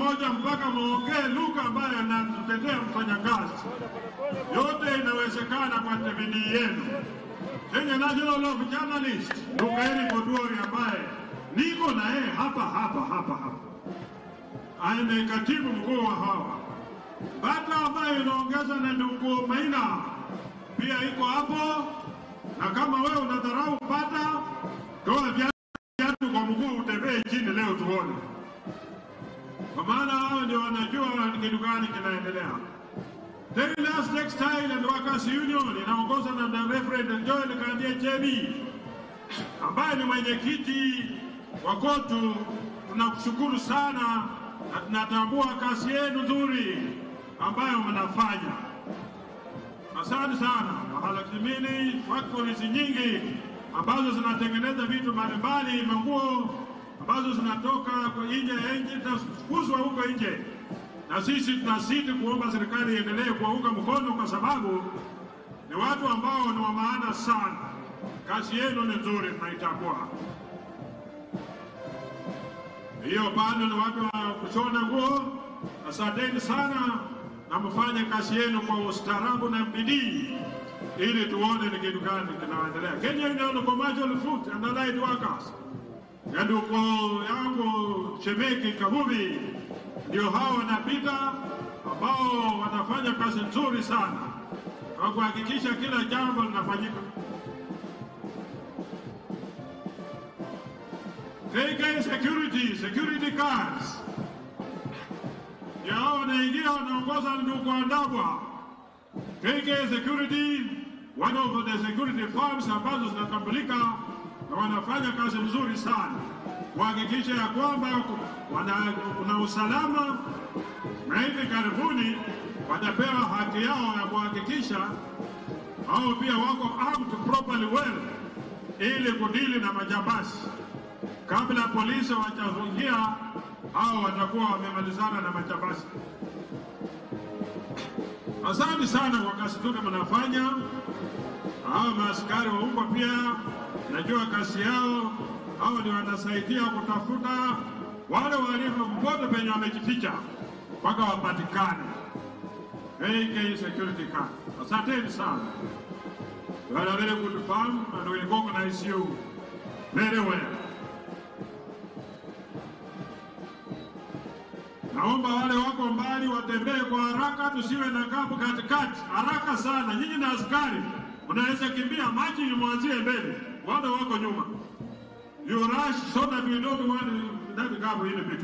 pamoja mpaka muongee lugha ambayo inamtetea mfanyakazi. Yote inawezekana kwa bidii yenu. Kenya National of Journalists, ndugu Eric Oduori ambaye niko na yeye hapa hapa hapa hapa, ni katibu mkuu wa hawa BATA ambayo inaongeza na ndugu Maina pia iko hapo. Na kama wewe unadharau BATA, toa viatu kwa mguu utembee chini leo tuone, kwa maana hao ndio wanajua kitu gani kinaendelea. Tailors Textile and Workers Union inaongoza na Reverend Joel Kandie Chebi ambaye ni mwenyekiti wa KOTU. Tunakushukuru sana na tunatambua kazi yenu nzuri ambayo mnafanya. Asante sana. Mahalakimini factories nyingi ambazo zinatengeneza vitu mbalimbali, manguo ambazo zinatoka kwa nje ya nchi zinafukuzwa huko nje, na sisi tunazidi kuomba serikali iendelee kuwaunga mkono kwa sababu ni watu ambao ni wa maana sana. Kazi yenu ni nzuri, tunaitambua. Hiyo bado ni watu wa kushona nguo. Asanteni sana na mfanye kazi yenu kwa ustaarabu na bidii ili tuone ni kitu gani kinaendelea. Kenya Union of Commercial Food and Allied Workers, na ndugu yangu Shemeki Kabubi, ndio hao wanapita ambao wanafanya kazi nzuri sana kwa kuhakikisha kila jambo linafanyika. KK Security, security cards, ndio hao wanaingia wanaongoza ndugu Andabwa. KK Security, one of the security firms ambazo zinatambulika na wanafanya kazi nzuri sana kuhakikisha ya kwamba kuna usalama, na hivi karibuni watapewa haki yao ya kuhakikisha hao pia wako armed properly well ili kudili na majambazi. Kabla polisi wachafungia, hao watakuwa wamemalizana na majambazi. Asante sana kwa kazi nzuri mnafanya. Hao maaskari wa huko pia najua kazi yao. Hao ndio wanasaidia kutafuta wale walio mpoto penye wamejificha mpaka wapatikane. AK Security Card. Asanteni sana. You are a very good firm and we recognize you very well. Naomba wale wako mbali watembee kwa haraka, tusiwe na kapu katikati. Haraka sana. Nyinyi na askari mnaweza kimbia, maji mwanzie mbele, wale wako nyuma. You rush so that we don't want that gap in between.